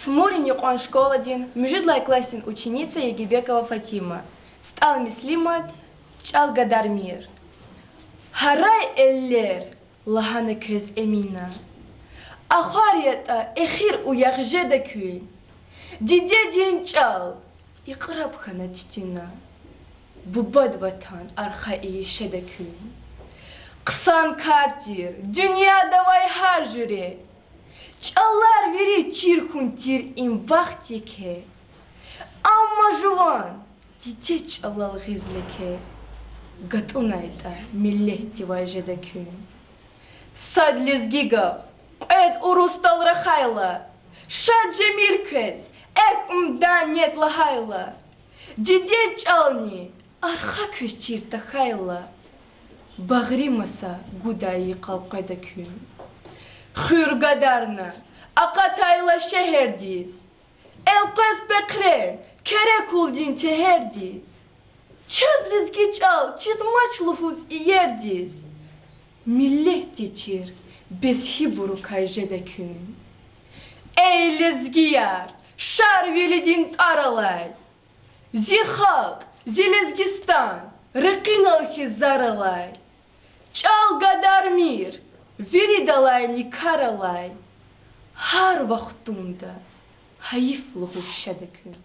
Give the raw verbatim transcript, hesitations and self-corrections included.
Смурин юкьван школадин муьжуьд лагьай классдин ученица Егибекова Фатима. СтӀал Муслимат. ЧӀал гадармир. Гьарай эллер, лагьана квез Эмина, ахвар ятӀа, эхир уях жеда куьн. Дидедин чӀал икьраб хьана туьтуьна, бубад ватан арха ийиз шеда куьн. Хъсан кар тир дуьньяда авай гьар жуьре, чӀалар вири чир хьун тир им бахт еке. Амма жуван дидед чӀалал гъиз леке, гатӀунайтӀа, миллетдивай жеда куьн. Сад лезги гаф кьвед урусдал рахайла, шад жемир квез, эхь, умдан нет лагьайла. Дидед чӀални арха квез чир тахьайла, багъри маса гудай йикъал къведа куьн. Хуьр гадарна, акъатайла шегьердиз, элкъвез пехърен Керекулдин тегьердиз. Чаз лезги чӀал чизмач лугьуз иердиз, миллетди чир безхьибурукай жеда куьн. Эй лезгияр, Шарвилидин тӀвар алай, зи халкь, зи Лезгистан рекьинал хьиз зар алай, чӀал гадармир, виридалайни кар алай, гьар вахтунда гьайиф лугьуз шеда куьн.